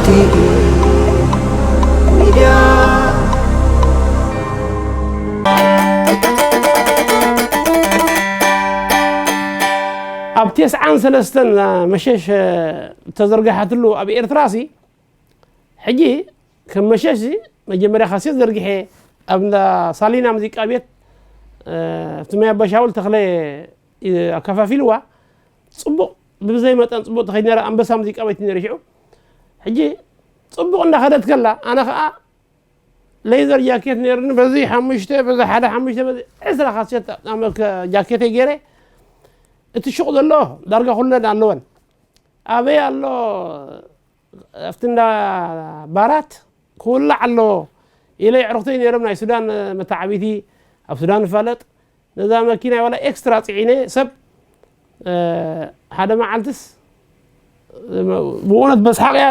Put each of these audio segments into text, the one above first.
ቲቪ ሚድያ። ኣብ ተስዓን ሰለስተን መሸሽ ተዘርጋሓትሉ ኣብ ኤርትራ ሲ ሕጂ ከም መሸሽ ሲ መጀመርያ ካሴት ዘርጊሐ ኣብ እንዳ ሳሊና ሙዚቃ ቤት ኣብቲ መያባሻውል ተኽለ ኣከፋፊልዋ። ጽቡቕ ብብዘይ መጠን ጽቡቕ ተኸይድ ነራ ኣንበሳ ሙዚቃ ቤት ነረ ሽዑ። ሕጂ ጽቡቕ እንዳኸደት ከላ ኣነ ኸኣ ሌዘር ጃኬት ነርኒ በዚ ሓሙሽተ በዚ ሓደ ሓሙሽተ በዚ ዕስራ ካሴት ጃኬተይ ገይረ። እቲ ሹቕ ዘሎ ዳርጋ ኩለን ኣለወን። ኣበይ ኣሎ ኣብቲ እንዳ ባራት ክውላዕ ኣለዎ ኢለ የዕሩኽተይ ነይሮም ናይ ሱዳን መተዓቢቲ ኣብ ሱዳን ንፋለጥ። ነዛ መኪና ዋላ ኤክስትራ ጽዒነ ሰብ ሓደ መዓልትስ ብእውነት በስሓቕያ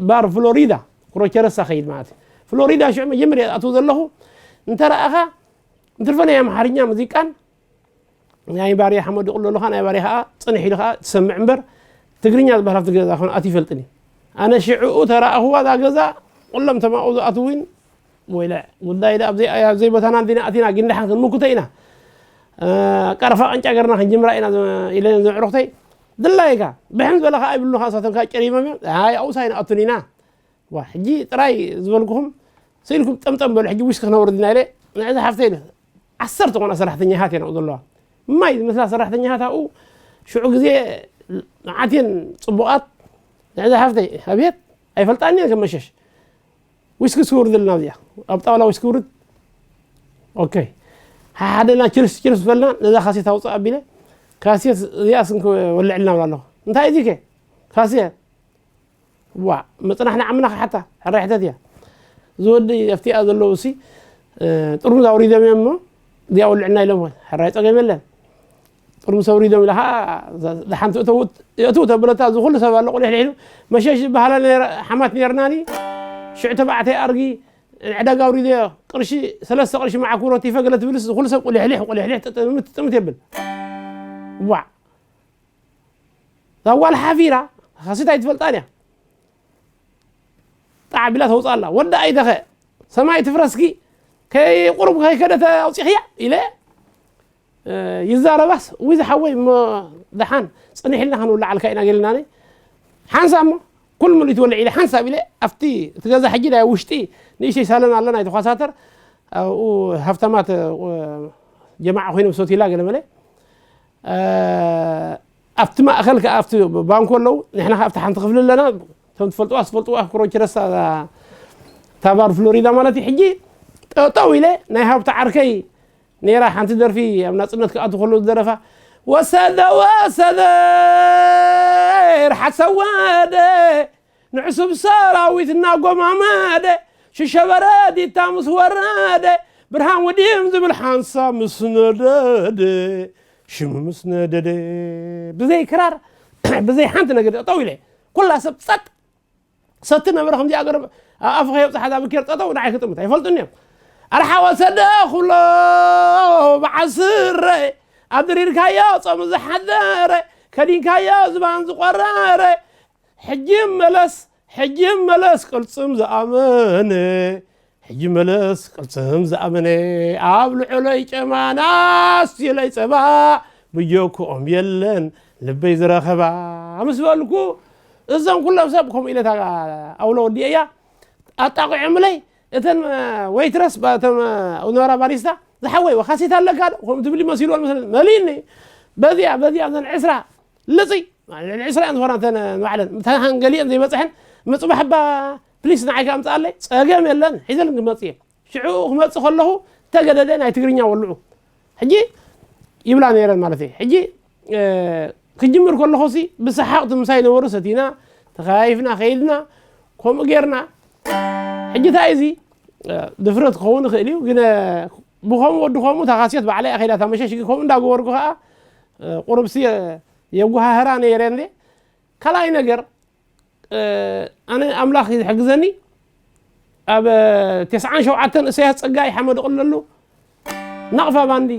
ባር ፍሎሪዳ ክሮቸረሳ ኸይድ ማለት እዩ። ፍሎሪዳ ሽዑ መጀመርያ ኣትው ዘለኹ እንተረኣኻ እንትርፈ ናይ ኣምሓርኛ ሙዚቃን ናይ ባርያ ሓመዱ ቅሎ ኣለኻ ናይ ባርያ ከዓ ፅንሕ ኢሉ ከዓ ትሰምዕ እምበር ትግርኛ ዝበሃል ኣብቲ ገዛ ኮነ ኣት ይፈልጥኒ። ኣነ ሽዕኡ ተረኣኽዋ እዛ ገዛ ቁሎም ተማኡ ዝኣትዊን ወይለ ጉዳይ ዳ ኣብዘይ ኣብዘይ ቦታና እንዲና ኣቲና ግን ደሓን ክንምኩተ ኢና። ቀርፋ ቅንጫ ገርና ክንጅምራ ኢና ኢለ ዘዕሩኽተይ ድላይካ ብሕም ዝበለ ከዓ ይብሉ ከዓ ሳቶም ከዓ ጨሪሞም እዮም። ኣይ ኣውሳይ ንኣቱን ኢና። ዋ ሕጂ ጥራይ ዝበልኩኹም ስኢልኩም ጠምጠም በሉ። ሕጂ ዊስኪ ክነውርድ ኢና ኢለ ንዕዚ ሓፍተይ ኢለ ዓሰርተ ኮና ሰራሕተኛታት እየን ኣብኡ ዘለዋ። ማይ ዝመስላ ሰራሕተኛታት ኣብኡ ሽዑ ግዜ መዓት እየን ጽቡቓት። ንዕዚ ሓፍተይ ኣብየት ኣይፈልጣን እየን ከመሸሽ ዊስኪ ስውርድልና ኣብዚኣ ኣብ ጣውላ ዊስኪ ውርድ። ኦኬ ሓሓደና ችርስ ችርስ በልና ነዛ ካሴት ኣውፅእ ኣቢለ ካሴት እዚኣ ስንክ ወልዕልና ብላ ኣለኹ። እንታይ እዚከ ካሴት ዋ መፅናሕና ዓምና ክሓታ ሕራይ ሕተት እያ። ዝወዲ ኣብቲኣ ዘለዉ ሲ ጥርሙዝ ኣውሪዶም እዮም እሞ እዚኣ ወልዕና ኢሎም ኾን ሕራይ ፀገም የለን። ጥርሙዝ ኣውሪዶም ኢላ ከዓ ደሓንቲ እተውት የእትው ተብለታ እዚ ኩሉ ሰብ ኣሎ ቁልሕልሕ ኢሉ መሸሽ ዝበሃላ ሓማት ነርናኒ ሽዑ ተባዕተይ ኣርጊ ዕዳጋ ኣውሪዶ ቅርሺ ሰለስተ ቅርሺ መዓኩሮ ቲፈ ገለ ትብልስ እዚ ኩሉ ሰብ ቁልሕልሕ ቁልሕልሕ ጥምት የብል። ዋዕ ዛዋል ሓፊራ ኸሲት ኣይትፈልጣን እያ። ጣዕ ቢላ ተውፅኣላ ወዲ ኣይተኸ ሰማይ ትፍረስኪ ከይ ቁሩብ ከይከደተ ኣውፂኽያ ኢለ ይዛረባስ ዊ ዝሓወይ እሞ ደሓን ፅንሕ ኢልና ክንውላዓልካ ኢና ገልና ሓንሳ እሞ ኩል ሙሉ ትወልዕ ኢለ ሓንሳብ ኢለ ኣብቲ እቲ ገዛ ሕጂ ናይ ውሽጢ ንእሽተይ ሳለን ኣለ ናይ ተኳሳተር ኣብኡ ሃፍታማት ጀማዓ ኮይኖም ሰት ኢላ ገለ መለ ኣብቲ ማእኸል ከዓ ኣብቲ ባንኮ ኣለዉ ንሕና ከዓ ኣብቲ ሓንቲ ክፍሊ ኣለና እቶም ትፈልጥዋ ዝፈልጥዋ ክሮችረሳ ታባር ፍሎሪዳ ማለት እዩ ሕጂ ጠጠው ኢለ ናይ ሃብቲ ዓርከይ ነይራ ሓንቲ ደርፊ ኣብ ናፅነት ክኣቱ ከሎ ዝደረፋ ወሰደ ወሰደ ርሓት ሰወደ ንዕሱብ ሰራዊት እናጎማመደ ሽሸበረ ዲታ ምስ ወረደ ብርሃን ውዲም ዝብል ሓንሳብ ምስ ነደደ ሽሙ ምስ ነደደ ብዘይ ክራር ብዘይ ሓንቲ ነገር ጠጠው ኢለ ኩላ ሰብ ፀጥ ሰቲ ነበረ ከምዚኣ ገረ ኣፉ ከየብፅሓ ዛ ብኬር ጠጠው ንዓይ ክጥምት ኣይፈልጡን እዮም ኣርሓ ወሰደ ኩሎ ብዓስረ ኣድሪርካዮ ጾም ዝሓደረ ከዲንካዮ ዝባን ዝቆረረ ሕጂ መለስ ሕጂ መለስ ቅልፅም ዝኣመነ ሕጂ መለስ ቅልፅም ዝኣመነ ኣብ ልዕለይ ጨማ ናስትየለይ ፀባ ብጀክኦም የለን ልበይ ዝረኸባ ምስ በልኩ እዞም ኩሎም ሰብ ከምኡ ኢለ ኣውሎ ወዲአ እያ ኣጣቂዖምለይ እተን ወይትረስ እተን ነበራ ባሪስታ ዝሓወይ ካሴት ኣለካ ከምኡ ትብል መስልዎ መሰለኒ መሊእኒ በዚኣ በዚኣ እዘን ዕስራ ልፅይ ልዕሊ ዕስራ እየን ዝኾና እተን ባዕለን እተን ገሊአን ዘይበፅሐን ምፅባሕ እባ ፕሊስ ንዓይ ከኣምፅኣለይ ፀገም የለን ሒዘልን ክመፅ እየ ሽዑ ክመፅእ ከለኹ ተገደደ ናይ ትግርኛ ወልዑ ሕጂ ይብላ ነይረን ማለት እዩ ሕጂ ክጅምር ከለኹ ሲ ብሰሓቕቲ ምሳይ ነበሩ ሰቲና ተኸያይፍና ከይድና ከምኡ ጌርና ሕጂ እንታይ እዚ ድፍረት ክኸውን ይኽእል እዩ ግን ብኸምኡ ወዲ ከምኡ ታኻስዮት ባዕለይ ኣኸይዳ ታመሸሽ ግን ከምኡ እንዳገበርኩ ከዓ ቁሩብሲ የጓሃህራ ነይረ እንዴ ካልኣይ ነገር ኣነ ኣምላኽ ዝሕግዘኒ ኣብ ተስዓን ሸውዓተን እሰያስ ፀጋይ ሓመድ ቅለሉ ናቕፋ ባንዲ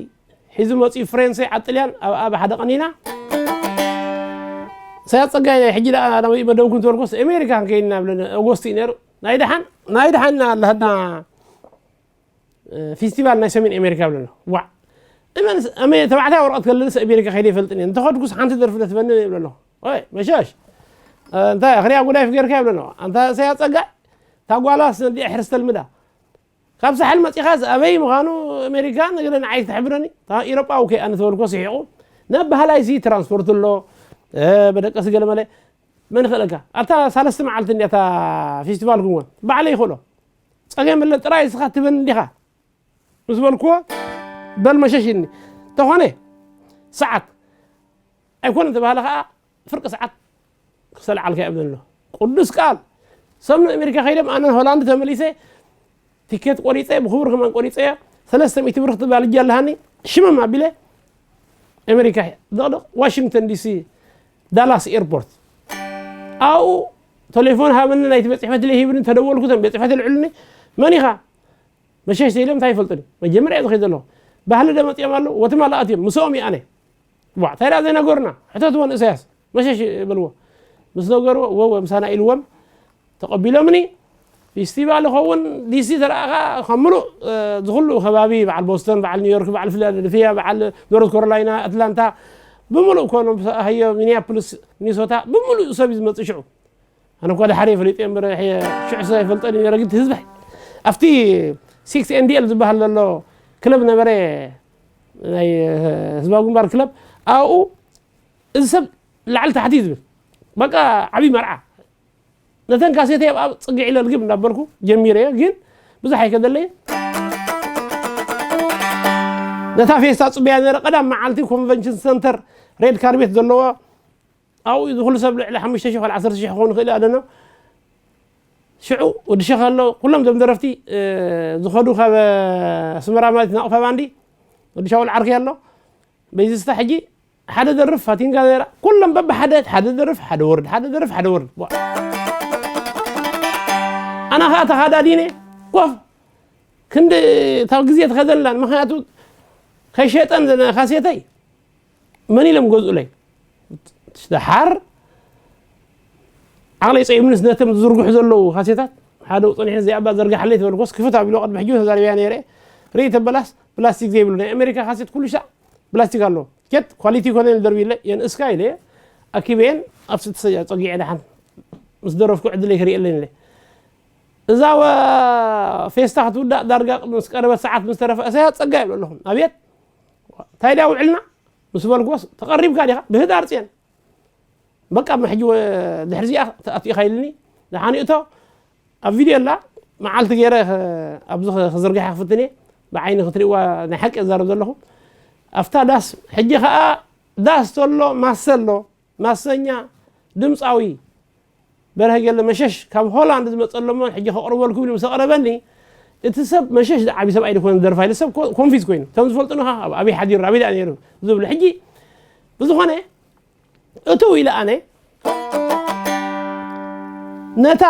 ሒዙ መፂኡ ፍሬንሰይ ዓጥልያን ኣብ ኣብ ሓደ ቀኒና እንታይ ጸጋይ ሕጂ ደኣ ናበይ መደብኩም ትበልኩስ ኣሜሪካ ክንከይድ ኢና ብለና ኦጎስቲ ነይሩ። ናይ ደሓን ናይ ደሓን ኣለና ፌስቲቫል ናይ ሰሜን ኣሜሪካ ብለና። ዋዕ እመን ተባዕታይ ወረቐት ከለንስ ኣሜሪካ ከይደ ይፈልጥን እየ። እንተኸድኩስ ሓንቲ ደርፊ ደትበኒ ይብለ ኣለኹ። ወይ መሸሽ እንታይ ክሪያ ጉዳይ ፍገርካ ይብለ ኣለኹ። ኣንታ ሰያ ጸጋይ ታጓላስ ነዲኣ ሕርስተልምዳ ካብ ሳሕል መጺኻስ ኣበይ ምዃኑ ኣሜሪካ ንግረ ንዓይ ክትሕብረኒ። ኢሮጳዊ ከይ ኣነ ተበልኮ ስሒቑ ናብ ባህላይሲ ትራንስፖርት ኣሎ። በደቀሲ ገለመለ መን ይኽእለካ። ኣብታ ሳለስቲ መዓልቲ እንዲያ እታ ፌስቲቫል ክንወን ባዕለ ይኽእሎ። ጸገም የለን ጥራይ እስኻ ትበን እንዲኻ ምስ በልክዎ በል መሸሽ ኢልኒ። ተኾነ ሰዓት ኣይኮነ ተባህለ ከዓ ፍርቂ ሰዓት ክሰልዓልካ ይብለኒ ኣሎ። ቅዱስ ቃል ሰብ ንኣሜሪካ ከይዶም ኣነ ሆላንድ ተመሊሰ ቲኬት ቆሪፀ ብክቡር ከማን ቆሪፀ እያ ሰለስተ ሚእቲ ብር ክትባልጃ ኣለሃኒ ሽመም ኣቢለ ኣሜሪካ ደቕደቕ ዋሽንግተን ዲሲ ዳላስ ኤርፖርት ኣብኡ ቴሌፎን ሃበኒ ናይቲ ቤት ፅሕፈት ኢለ ሂብኒ ተደወልኩ ቶም ቤት ፅሕፈት ይልዕሉኒ መን ኢኻ መሸሽ ኢሎም እንታይ ይፈልጡኒ መጀመርያ ዝኸይ ዘለኹ ባህሊ ደመፅኦም ኣለዉ ወትማ ለኣትዮም ምስኦም እዩ ኣነ ዋ እንታይ ደኣ ዘይነገሩና ሕተትዎ ንእሰያስ መሸሽ በልዎ ምስ ነገርዎ ወወ ምሳና ኢልዎም ተቐቢሎምኒ ፌስቲቫል ይኸውን ዲሲ ተረኣኻ ካብ ምሉእ ዝኽሉ ከባቢ በዓል ቦስተን በዓል ኒውዮርክ በዓል ፊላደልፊያ በዓል ኖርት ካሮላይና ኣትላንታ ብምሉእ ኮኖም ሃዮ ሚኒያፖሊስ ሚኒሶታ ብምሉእ ሰብ እዩ ዝመፅእ ሽዑ ኣነ እኳ ድሓር ፈሊጠ እምበር ሽዑ ሰብ ኣይፈልጠን ነረ ግን ህዝቢ ኣብቲ ሲክስ ኤንዲኤል ዝበሃል ዘሎ ክለብ ነበረ ናይ ህዝባዊ ግንባር ክለብ ኣብኡ እዚ ሰብ ላዕሊ ታሕቲ እዩ ዝብል በቃ ዓብዪ መርዓ ነተን ካሴተይ ኣብ ጽግዒ ለልግብ እናበልኩ ጀሚረዮ ግን ብዙሕ ኣይከደለየ ነታ ፌስታ ጽበያ ነረ ቀዳም መዓልቲ ኮንቨንሽን ሰንተር ሬድ ካርቤት ዘለዎ ኣብኡ እዚ ኩሉ ሰብ ልዕሊ ሓሙሽተ ሽሕ ወላ ዓሰርተ ሽሕ ክኸውን ይኽእል ኣለና ሽዑ ወዲ ሸኽ ኣሎ ኩሎም ዞም ደረፍቲ ዝኸዱ ካብ ኣስመራ ማለት ናቕፋ ባንዲ ወዲ ሻውል ዓርኪ ኣሎ በዚ ስታ ሕጂ ሓደ ደርፍ ፋቲንጋ ነራ ኩሎም በብ ሓደ ሓደ ደርፍ ሓደ ወርድ ሓደ ደርፍ ሓደ ወርድ ኣና ከዓ ተኻዳዲነ ኮፍ ክንዲ ታብ ግዜ ተኸደላን ምክንያቱ ከይሸጠን ካሴተይ መን ኢሎም ገዝኡለይ ደሓር ዓቕለይ ጸይምንስ ነቶም ዝዝርግሑ ዘለዉ ካሴታት ሓደ ጸኒሐ እዚኣ እባ ዘርግሓለይ ተበልኩስ ክፍት ኣቢሉ ቅድሚ ሕጂ ተዛሪበያ ነይረ ርኢ ተበላስ ፕላስቲክ ዘይብሉ ናይ ኣሜሪካ ካሴት ኩሉ ሻዕ ፕላስቲክ ኣለዎ ኬት ኳሊቲ ይኮነ ደርቢለ የንእስካ ኢለ ኣኪበየን ኣብቲ ተሰያ ጸጊዐ ደሓን ምስ ደረፍኩ ዕድለይ ክርእየለይ ኢለ እዛ ፌስታ ክትውዳእ ዳርጋ ምስ ቀረበት ሰዓት ምስ ተረፈ እሰያ ጸጋ ይብሎ ኣለኹም ኣቤት እንታይ ድያ ውዕልና ምስ በልኩስ ተቐሪብካ ዲኻ ብህዳር ጽየን በቃ ሕጂ ድሕሪ ዚኣ ኣትኢኻ ኢልኒ ደሓን እቶ ኣብ ቪድዮ ኣላ መዓልቲ ገይረ ኣብዚ ክዝርግሐ ክፍትን እየ ብዓይኒ ክትሪእዋ ናይ ሓቂ እዛረብ ዘለኹ ኣብታ ዳስ ሕጂ ከዓ ዳስ ተሎ ማሰ ኣሎ ማሰኛ ድምፃዊ በርሀ ገለ መሸሽ ካብ ሆላንድ ዝመፀሎሞ ሕጂ ከቕርበልኩም ኢሉ ምስ ኣቕረበኒ እቲ ሰብ መሸሽ ዝዓብይ ሰብኣይ ዝኾነ ደርፋ ኢሉ ሰብ ኮንፊዝ ኮይኑ ከም ዝፈልጡኒ ከዓ ኣብ ኣበይ ሓዲሩ ኣበይ ደኣ ነይሩ ዝብሉ ሕጂ ብዝኾነ እትው ኢለ ኣነ ነታ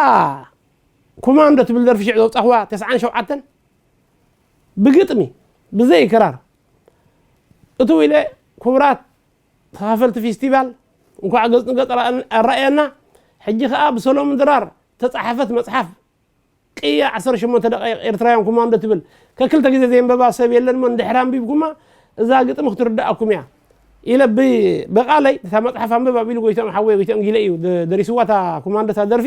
ኮማንዶ ትብል ደርፊ ሽዕ ዘውፃኽዋ ተስዓን ሸውዓተን ብግጥሚ ብዘይ ክራር እትው ኢለ ክቡራት ተኻፈልቲ ፌስቲቫል እንኳዕ ገጽ ንገጽ ኣራእየና ሕጂ ከዓ ብሰሎሙን ድራር ተፃሓፈት መፅሓፍ ቅያ ዓሰርተ ሸሞንተ ደቂቕ ኤርትራውያን ኮማንዶ ትብል ከክልተ ግዜ ዘየንበባ ሰብ የለን እሞ እንድሕር ኣንቢብኩማ እዛ ግጥሚ ክትርድኣኩም እያ ኢለ ብቓለይ እታ መፅሓፍ ኣንብብ ኣቢሉ ጎይቶም ሓወይ ጎይቶም ጊለ እዩ ደሪስዋ እታ ኮማንዶ እታ ደርፊ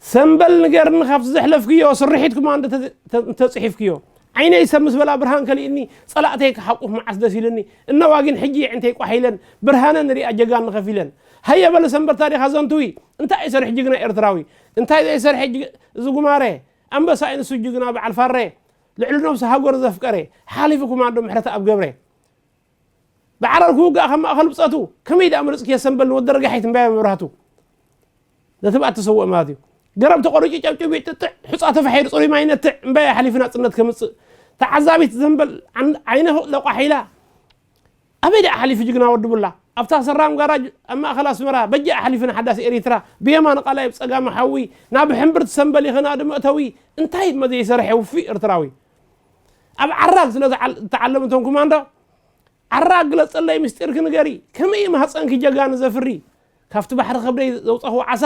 ሰምበል ንገርኒ ካብቲ ዘሕለፍክዮ ስርሒት ኮማንዶ እንተፅሒፍክዮ ዓይነይ ሰብ ምስ በላ ብርሃን ከሊእኒ ፀላእተይ ክሓቁፍ መዓስ ደስ ኢልኒ እነዋ ግን ሕጂ የዕንተይ ቋሕ ኢለን ብርሃነን ሪኣ ጀጋኑ ከፊለን ሃየ በለ ሰንበት ታሪኻ ዘንትዊ እንታይ እዩ ሰርሒ ጅግና ኤርትራዊ እንታይ ዘይሰርሒ እዚ ጉማረ ኣንበሳ እዩ ንሱ ጅግና በዓል ፋረ ልዕሊ ነብሱ ሃገሩ ዘፍቀረ ሓሊፉ ኮማንዶ ምሕረት ኣብ ገብረ ብዓረር ክውጋእ ካብ ማእኸል ብፀቱ ከመይ ደኣ ምርፅኪ የሰንበል ንወዲ ረጋሒት እምበያ መብራህቱ ነቲ ብኣ ተሰውአ ማለት እዩ ገረብ ተቆሪጩ ጨብጭቡ ይጥጥዕ ሑፃ ተፋሒሩ ፅሩይ ማይ ነትዕ እምበያ ሓሊፉ ናፅነት ከምፅእ ተዓዛቢት ዘንበል ዓይነ ለቋሕ ኢላ ኣበይ ደኣ ሓሊፉ ጅግና ወዲ ቡላ ኣብታ ሰራም ጋራጅ ኣብ ማእኸል ኣስመራ በጃ ሓሊፉ ንሓዳስ ኤሪትራ ብየማን ቃላይ ብፀጋም ሓዊ ናብ ሕምብርቲ ሰንበል ይኸና ድመእተዊ እንታይ መዘይ ሰርሐ ውፉይ ኤርትራዊ ኣብ ዓራግ ስለ ዝተዓለሙ እቶም ኮማንዶ ዓራግ ግለፀለይ ምስጢርኪ ንገሪ ከመይ ማህፀንኪ ጀጋኑ ዘፍሪ ካብቲ ባሕሪ ከብደይ ዘውፃኹ ዓሳ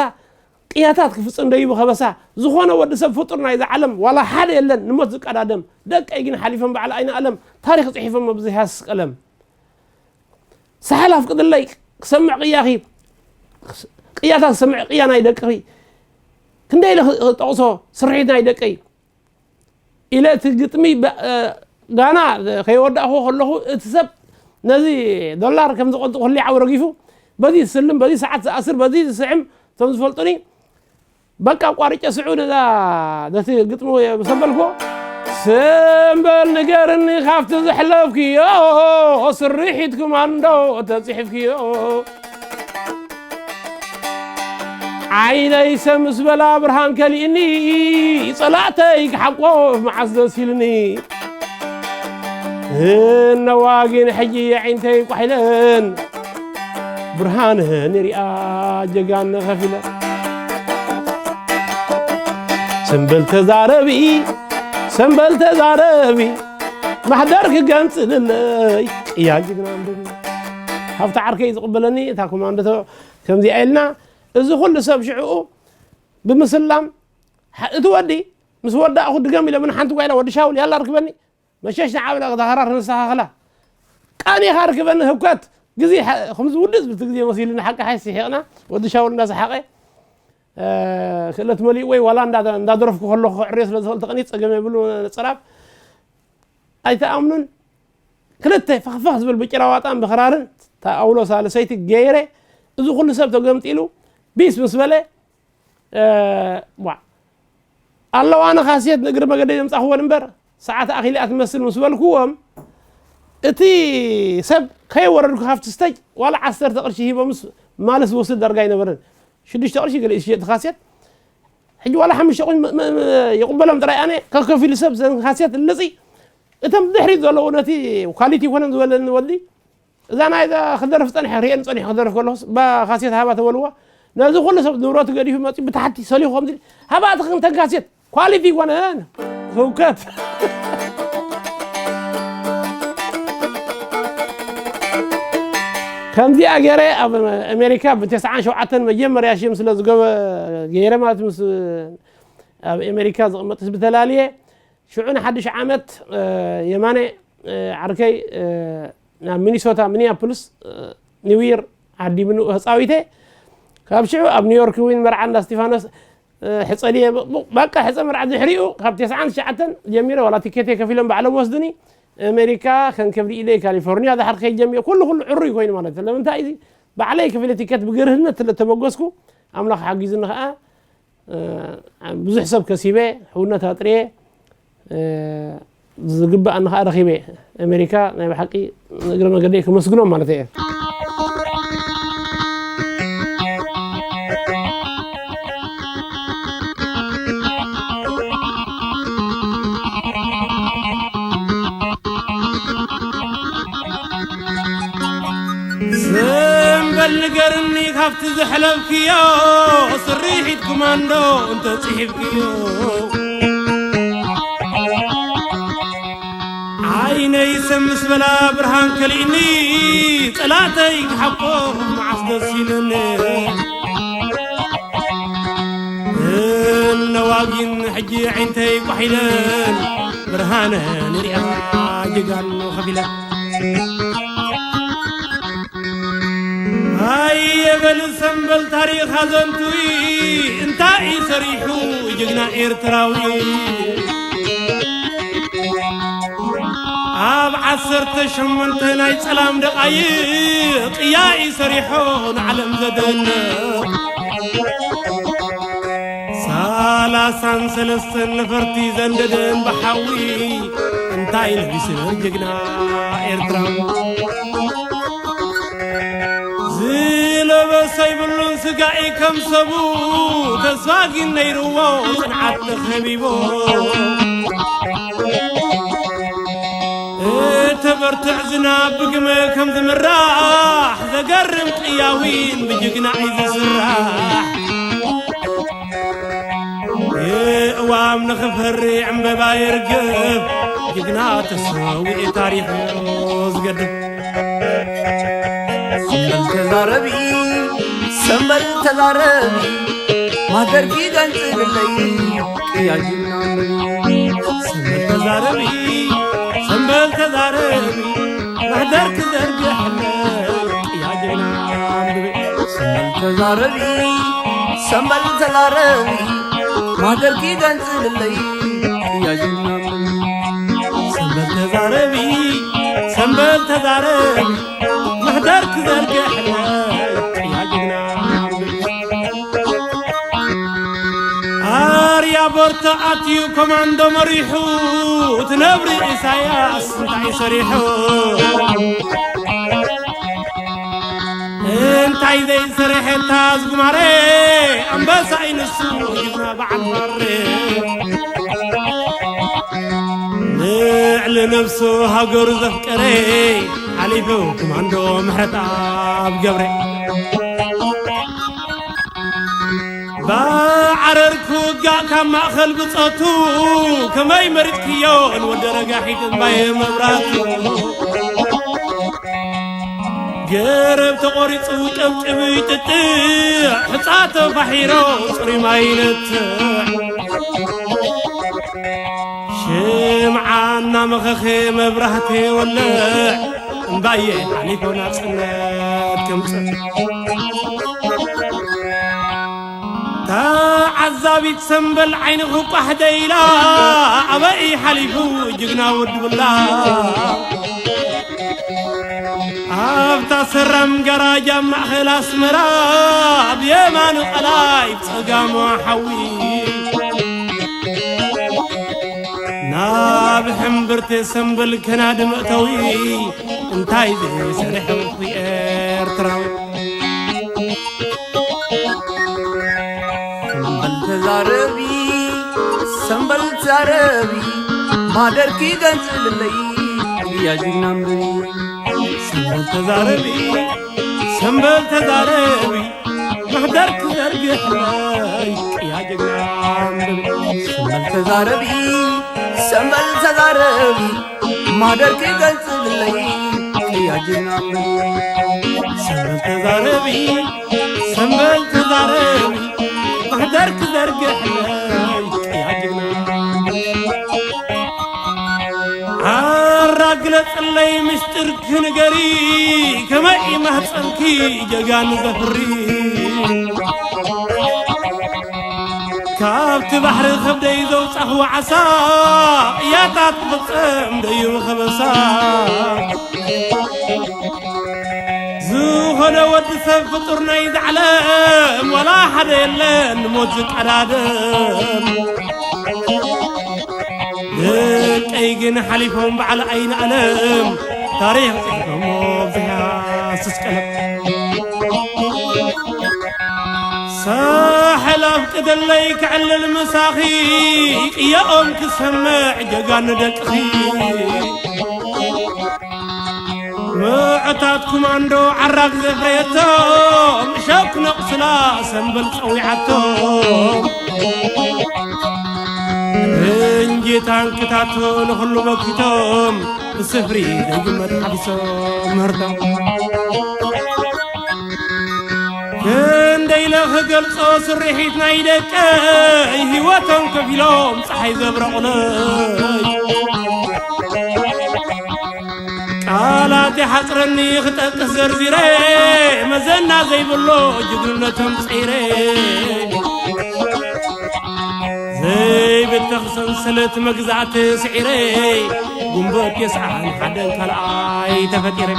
ቅያታት ክፍፅም ደይቡ ከበሳ። ዝኾነ ወዲ ሰብ ፍጡር ናይዛ ዓለም ዋላ ሓደ የለን ንሞት ዝቀዳደም። ደቀይ ግን ሓሊፎም ባዕሊ ኣይነ ኣለም ታሪኽ ፅሒፎም ብዘይሃስስ ቀለም። ሳሕል ኣፍቅድለይ ክሰምዕ ቅያኺ፣ ቅያታት ክሰምዕ ቅያ ናይ ደቅኺ። ክንደይ ኢለ ክጠቕሶ ስርሒት ናይ ደቀይ ኢለ እቲ ግጥሚ በ-፣ እ፣ ጋና ከይወዳእኹ ከለኹ እቲ ሰብ ነዚ ዶላር ከም ዝቐንጥቑ ህሊዓዊ ረጊፉ በዚ ዝስልም፣ በዚ ሰዓት ዝኣስር፣ በዚ ዝስዕም እቶም ዝፈልጡኒ በቃ ኣቋርጨ ስዑ ነዛ ነቲ ግጥሚ ምስ ኣበልክዎ፣ ስምበል ንገርኒ ካብቲ ዘሕለፍክዮ ስርሒት ክማንዶ ተጽሒፍክዮ። ዓይነይ ሰ ምስ በላ ብርሃን ከሊእኒ፣ ጸላእተይ ክሓቆፍ መዓስ ደስ ኢልኒ። እነዋ ግን ሕጂ የዒንተይ ቋሕ ኢለን፣ ብርሃንህን ሪኣ ጀጋን ከፊለ። ሰምበል ተዛረቢ፣ ሰምበል ተዛረቢ፣ ማሕደር ክገንጽልለይ ቅያ ጅግና ኣንበቢ። ሃብቲ ዓርከይ ዝቕበለኒ እታ ኮማንዶ ተ-፣ ከምዚኣ ኢልና፣ እዚ ኩሉ ሰብ ሽዕኡ ብምስላም፣ ሓ-፣ እቲ ወዲ ምስ ወዳእኹ ድገም ኢለ ምን ሓንቲ ጓይላ ወዲ ሻውል ያላ ርክበኒ፣ መሸሽ ንዓብላ ተኸራር ነስተኻኽላ። ቃኒኻ ርክበኒ ህብከት ግዜ ሓ-፣ ከምዚ ውድእ ዝብል ግዜ መሲሉኒ ሓቂ ሓይሲ ሒቕና፣ ወዲ ሻውል እንዳሰሓቐ፣ እ፣ ክእለት መሊኡ ወይ ዋላ እንዳ-፣ እንዳደረፍኩ ከለኹ ክዕርዮ ስለ ዝኽእል ተቐኒት ጸገም የብሉ ነጸራብ። ኣይተኣምኑን። ክልተ ፈኽፈኽ ዝብል ብጭራዋጣን ብኽራርን፣ እታ ኣውሎ ሳልሰይቲ ገይረ፣ እዚ ኩሉ ሰብ ተገምጢሉ፣ ቢስ ምስ በለ፣ እ፣ ዋ። ኣለዋ ንኻሴት ንእግሪ መገደይ ዘምጻኽወን እምበር፣ ሰዓት ኣኺል እያ ትመስል ምስ በልክዎም፣ እቲ ሰብ ከይወረድኩ ካብቲ ስተጅ ዋላ ዓሰርተ ቅርሺ ሂቦምስ ማለት ዝወስድ ዳርጋ ኣይነበረን። ሽዱሽተ ቅርሺ ገለ እዩ ዝሸጥ ካሴት። ሕጂ ዋላ ሓሙሽተ ቅርሺ መ-፣ መ-፣ መ-፣ ይቕበሎም ጥራይ ኣነ ከከፊሉ ሰብ ዘን ካሴት ልጽይ። እቶም ድሕሪት ዘለዉ ነቲ ኳሊቲ ይኮነን ዝበለኒ ወዲ፣ እዛ ናይ እዛ ክደርፍ ጸኒሐ፣ ርእየን ጸኒሐ ክደርፍ ከለኹስ፣ ባ ካሴት ሃባ ተበልዎ። ነዚ ኩሉ ሰብ ንብረቱ ገዲፉ መጺኡ ብታሕቲ ሰሊኹ ከምዚ፣ ሃባ እቲ ክልተን ካሴት ኳሊቲ ይኮነን። ህውከት። ከምዚኣ ገይረ ኣብ ኣሜሪካ ብተስዓን ሸውዓተን መጀመርያ ሽም ስለ ዝገበ-፣ ገይረ ማለት ምስ ኣብ ኣሜሪካ ዝቕመጥ ህዝቢ ተላልየ። ሽዑ ንሓድሽ ዓመት፣ እ፣ የማነ፣ እ፣ ዓርከይ፣ እ፣ ናብ ሚኒሶታ፣ ሚኒያፖሊስ፣ እ፣ ኒው ይር ዓዲምኑ ተጻዊተ። ካብ ሽዑ ኣብ ኒውዮርክ እውን መርዓ እንዳ እስጢፋኖስ፣ እ፣ ሕጸ ድየ፣ ብ-፣ ብ-፣ በቃ ሕጸ መርዓ ድሕሪኡ ካብ ተስዓን ትሽዓተን ጀሚረ ዋላ ቲኬተይ ከፊሎም ባዕሎም ወስዱኒ። ኣሜሪካ ከንከብዲ ኢለ ካሊፎርኒያ ድሓር ከይድ ጀሚረ። ኩሉ፣ ኩሉ ዕሩይ ኮይኑ ማለት እዩ። ለምንታይ እዚ ባዕለይ ከፊለ ቲኬት ብግርህነት ስለ ተበገስኩ ኣምላኽ ሓጊዙኒ ኸኣ እ፣ ብዙሕ ሰብ ከሲበ፣ ሕውነት ኣጥርየ፣ እ፣ ዝግብኣኒ ኸኣ ረኺበ። ኣሜሪካ ናይ ብሓቂ ንእግረ መገደይ ከመስግኖም ማለት እየ። ስምበል ንገርኒ ካብቲ ዘሕለፍክዮ ስርሒት ኮማንዶ እንተጽሒፍክዮ። ዓይነይ ሰም ምስ በላ ብርሃን ከሊእኒ፣ ጸላተይ ክሓቆ መዓስ ደስ ኢልኒ። እነዋጊን ሕጂ ዓይንተይ ቋሒለን፣ ብርሃነ ንሪኣ ጀጋኑ ከፊለን። ኣየ በል ሰምበል ታሪኽ ኣዘንትዊ፣ እንታይ እዩ ሰሪሑ ጅግና ኤርትራዊ? ኣብ ዓሰርተ ሸሞንተ ናይ ጸላም ደቓይቕ ቅያ እዩ ሰሪሑ ንዓለም ዘደንቕ። ሰላሳን ሰለስተን ነፈርቲ ዘንደደን ብሓዊ እንታይ ለቢሱ ጅግና ኤርትራዊ? ዝለበሰ ይብሉን ስጋኢ ከም ሰቡ ተስፋ ግን ነይርዎ ጽንዓት ተኸቢቦ። እተበርትዕ ዝናብ ብግመ ከም ዝምራሕ ዘገርም ቅያዊን ብጅግና እዩ ዝስራሕ። የእዋም ንኽፈሪ ዕምበባ የርግፍ፣ ጅግና ተሰዊኡ ታሪኽ ዝገድፍ። ተዛረቢ፣ ሰምበል ተዛረቢ፣ ማህደርኪ ገንጽልለይ፣ ቅያ ጅግና። ሰምበል ተዛረቢ፣ ሰምበል ተዛረቢ፣ ማህደርኪ ዘርግሕለይ፣ ቅያ ጅግና። ሰምበል ተዛረቢ፣ ሰምበል ተዛረቢ፣ ማህደርኪ ገንጽልለይ፣ ቅያ ጅግና። ሰምበል ተዛረቢ፣ ሰምበል ተዛረቢ፣ ማህደር ክዘርግሐለይ ቅያ ጅግና። ኣርያ ቦርቶ ኣትዩ ኮማንዶ መሪሑ፣ እቲ ነብሪ ኢሳያስ እንታይ ሰሪሑ? እንታይ ዘይሰርሐታ ዝጉማረ ኣንበሳ እዩ ንሱ፣ ጅግና በዓል ባሬ። ልዕሊ ነብሱ ሃገሩ ዘፍቀረ ሓሊፉ ኮማንዶ ምሕረተኣብ ገብረ። ብዓረር ክውጋእ ካብ ማእኸል ብጾቱ፣ ከመይ መሪጽክዮ ንወዲ ረጋሒት እምባየ መብራቱ? ገረብ ተቖሪጹ ጨብጭብ ይጥጥዕ፣ ሕጻ ተፋሒሮ ጽሩይ ማይ ይነትዕ። ሽምዓ እናመኸኸ መብራህቲ ወልዕ፣ እምባየ ሓሊፉ ናጽነት ከምጽእ። ተዓዛቢት ሰምበል ዓይንኺ ቋሕ ደይላ፣ ኣበይ ሓሊፉ ጅግና ወዲ ብላ? ኣብታ ሰራም ጋራጅ ኣብ ማእኸል ኣስመራ፣ ብየማኑ ቀላይ ብጸጋሙ ሓዊ። ናብ ሕምብርቲ ሰምበል ከናዲ መእተዊ፣ እንታይ ዘይሰርሐ ኤርትራዊ? ሰምበል ተዛረቢ፣ ሰምበል ተዛረቢ፣ ማደርኪ ገንጽልለይ፣ ቅያ ጅግና እምበሪ። ሰምበል ተዛረቢ፣ ሰምበል ተዛረቢ፣ ማህደርኪ ዘርግሕለይ፣ ቅያ ጅግና እምበሪ። ሰምበል ተዛረቢ፣ ሰምበል ተዛረቢ፣ ማደርኪ ገንጽልለይ፣ ቅያ ጅግና እምበሪ። ሰምበል ተዛረቢ፣ ሰምበል ተዛረቢ፣ ማህደርኪ ዘርግሕለይ፣ ቅያ ጅግና። ኣራ ግለጽለይ ምስጢርኪ ንገሪ፣ ከመይ ማህጸንኪ ጀጋኑ ዘፍሪ? ካብቲ ባሕሪ ከብደይ ዘውጻኽዎ ዓሳ፣ ቅያታት ክፍጸም ደይቡ ከበሳ። ዝኾነ ወዲ ሰብ ፍጡር ናይዛ ዓለም፣ ዋላ ሓደ የለን ንሞት ዝቀዳደም። ደቀይ ግን ሓሊፎም በዓል ኣይንኣለም፣ ታሪኽ ጽሒፎሞ ብዘይሃስስ ቀለም። ሳሕል ኣፍቅደለይ ክዕልል ምሳኺ፣ ቅያኦም ክሰምዕ ጀጋኑ ደቅኺ። ምዑታት ኮማንዶ ዓራግ ዘፍረየቶም፣ ሸኩ ነቑስላ ሰምበል ጸዊዓቶም። ፈንጂ ታንክታቱ ንኹሉ መኪቶም፣ ብስፍሪ ዘይግመት ሓፊሶም ምህርቶም። ክንደይ ኢለ ክገልጾ ስርሒት ናይ ደቀይ፣ ህይወቶም ከፊሎም ጸሓይ ዘብረቑለይ። ቃላት ይሓጽረኒ ክጠቅስ ዘርዚረ፣ መዘና ዘይብሎ ጅግንነቶም ጸይረ። ዘይብተኽ ሰንሰለት መግዛእቲ ስዒረ፣ ጉንበት የስዓን ሓደን ካልኣይ ተፈጢረ።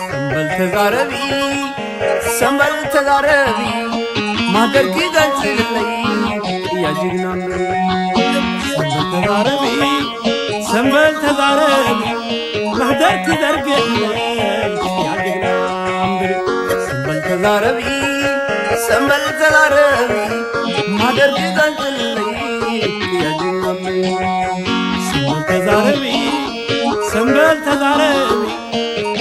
ሰምበል ተዛረቢ፣ ሰምበል ተዛረቢ፣ ማህደርኪ ገንጽልለይ፣ ቅያ ጅግና እምበሪ። ሰምበል ተዛረቢ፣ ሰምበል ተዛረቢ፣ ማህደርኪ ዘርግሕለይ፣ ቅያ ጅግና እምበሪ። ሰምበል ተዛረቢ፣ ሰምበል ተዛረቢ፣ ማህደርኪ ገንጽልለይ፣ ቅያ ጅግና እምበሪ። ሰምበል ተዛረቢ፣ ሰምበል ተዛረቢ፣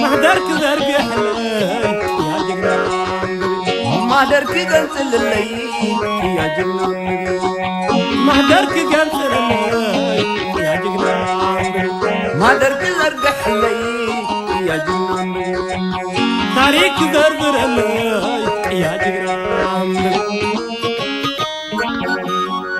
ማህደርኪ ዘርግሕለይ፣ ቅያ ጅግና እምበሪ። ማህደርኪ ገንጽልለይ፣ ቅያ ጅግና እምበሪ። ማህደርኪ ገንጽልለይ፣ ቅያ ጅግና እምበሪ። ማህደርኪ ዘርግሕለይ፣ ቅያ ጅግና እምበሪ። ታሪኽ ክዘርዝረለይ ቅያ ጅግና።